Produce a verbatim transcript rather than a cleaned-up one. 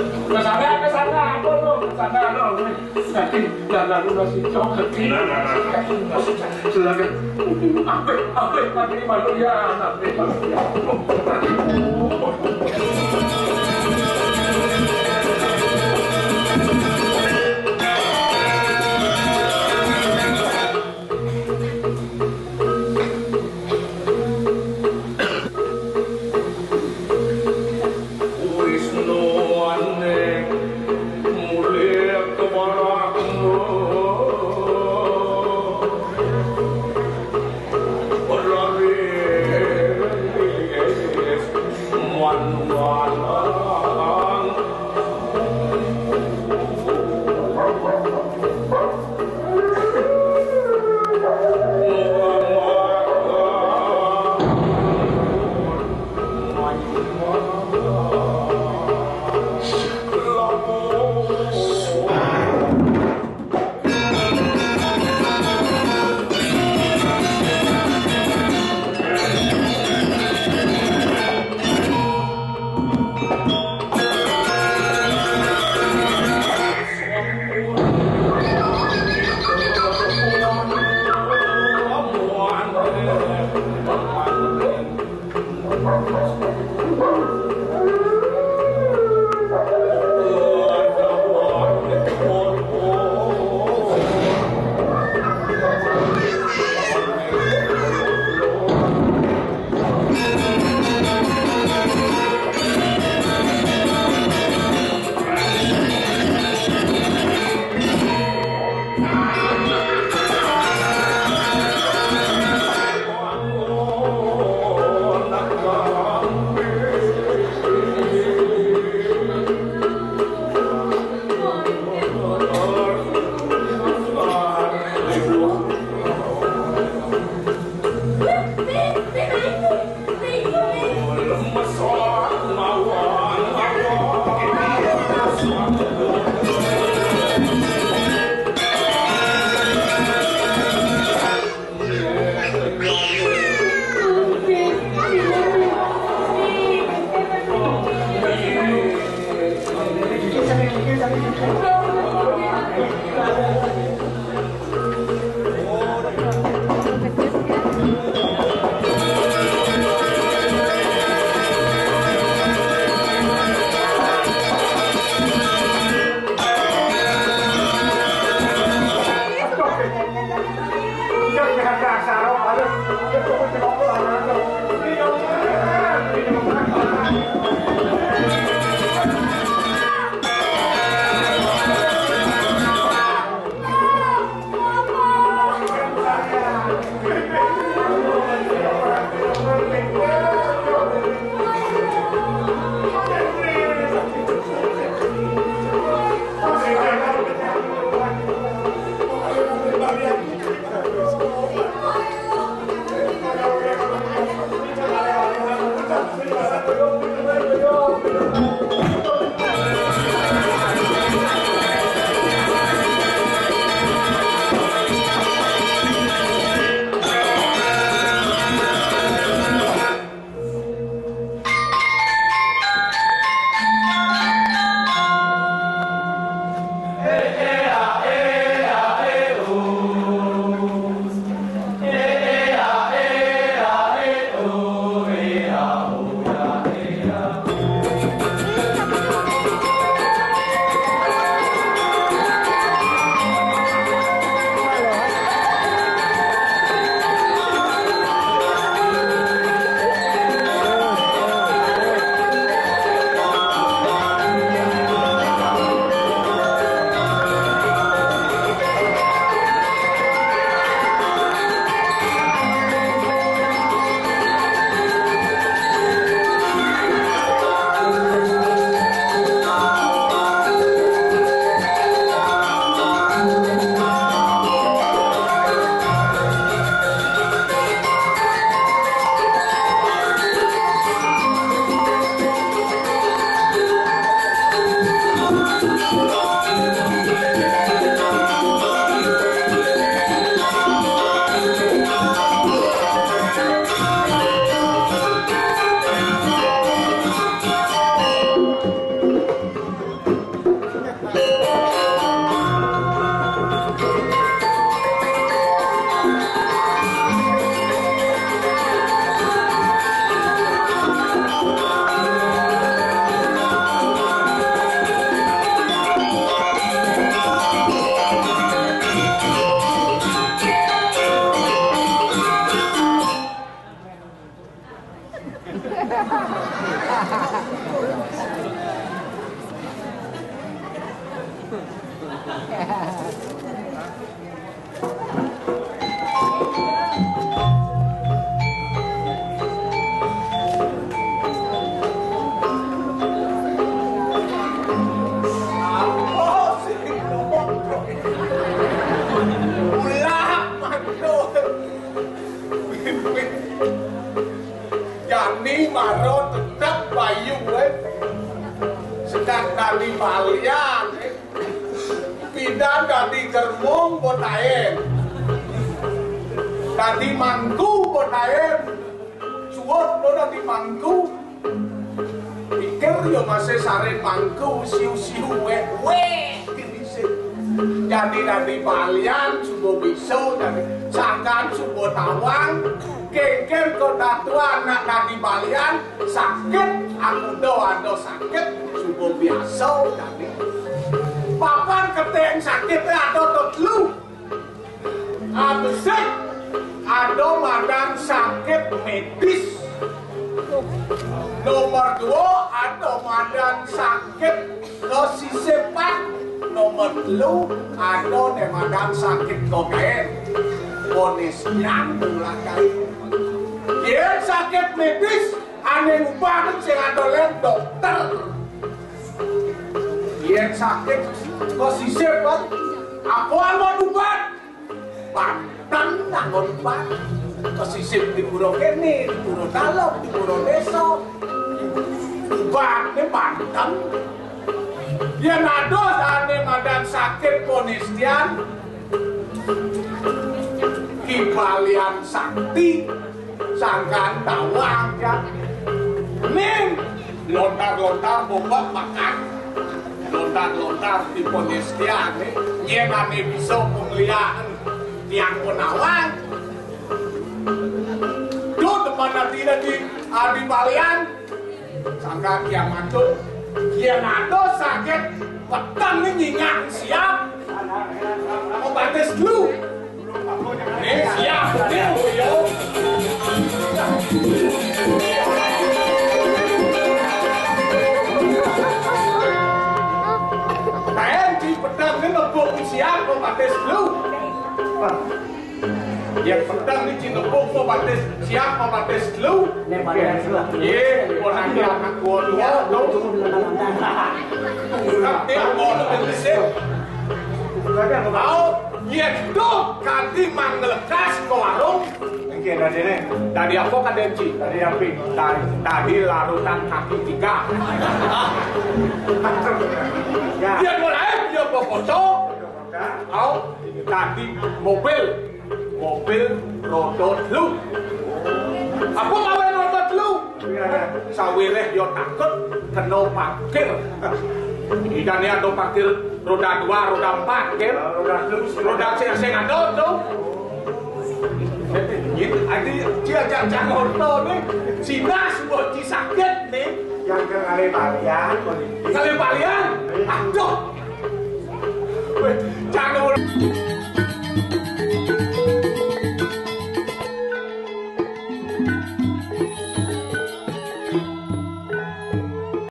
Ke sana, ke sana, apa lo? Ke sana lo. Nanti, nah, lalu nasi cok. Nah, nah, nah, nah. Silakan. Apik, apik, nanti malu ya, nanti malu ya. Dadi balian, eh. Pidan dadi germung botaen. Dadi mangku botaen. Suud lo dadi mangku. Pikir yo masih sare mangku, siu-siu, weh, weh, gini sih. Dadi dadi balian, suba bisa, dadi sangkan, suba tawang. Kengken ko datuan nak dadi balian, sakit, aku do ado sakit, suba biasa, dadi. Papan keteng sakit, eh, ado to telu. Abesik, ado madan sakit medis. Nomor dua, ado madan sakit kesisipan. Nomor telu, ado ne madan sakit kokain. Ponis yang mulai. Yen sakit medis, ane ngubah sing ado len dokter. Yen sakit kesisipan, apa anggon ubat? Banten anggon ubat. Kesisip di pura kene, di pura dalem, di pura desa. Ubatne banten. Yen ado ane madan sakit ponistian, Ki Balian Sakti, sangkan tawang, ya. Ning, lontar-lontar bobak makan. Lontar-lontar di ponistian, eh. Nyen ane bisa pengliakan tiang penawang. Duh, teman nanti lagi adi balian. Sangka kiamat tu, kiamat tu sakit petang ni nyingak siap. Mau batis dulu. Ni siap, ni yo. Kain di petang ni nebuk siap, mau batis dulu. Yang petang ni cinepuk mau batis, siap mau batis dulu. Nek badan dulu. Ye, pun ada anak gua dua, dong. Tapi mau lebih besar. Mau, ye tuh, kadi manggelekas ke warung. Oke, dari sini. Dari apa, Kak Denci? Dari api. Dari, dari larutan kaki tiga. Ya. Dia mulai, dia foto. Au, dadi mobil, mobil roda telu. Apa gawe roda telu? Sawireh yo takut kena parkir. Idane ada parkir roda dua, roda empat, kan? Roda telu, roda sing, sing ada tu. Ini adi dia jangan roda ni. Sinas buat ci sakit ni. Yang ke kali balian, kali. Kali balian. Aduh.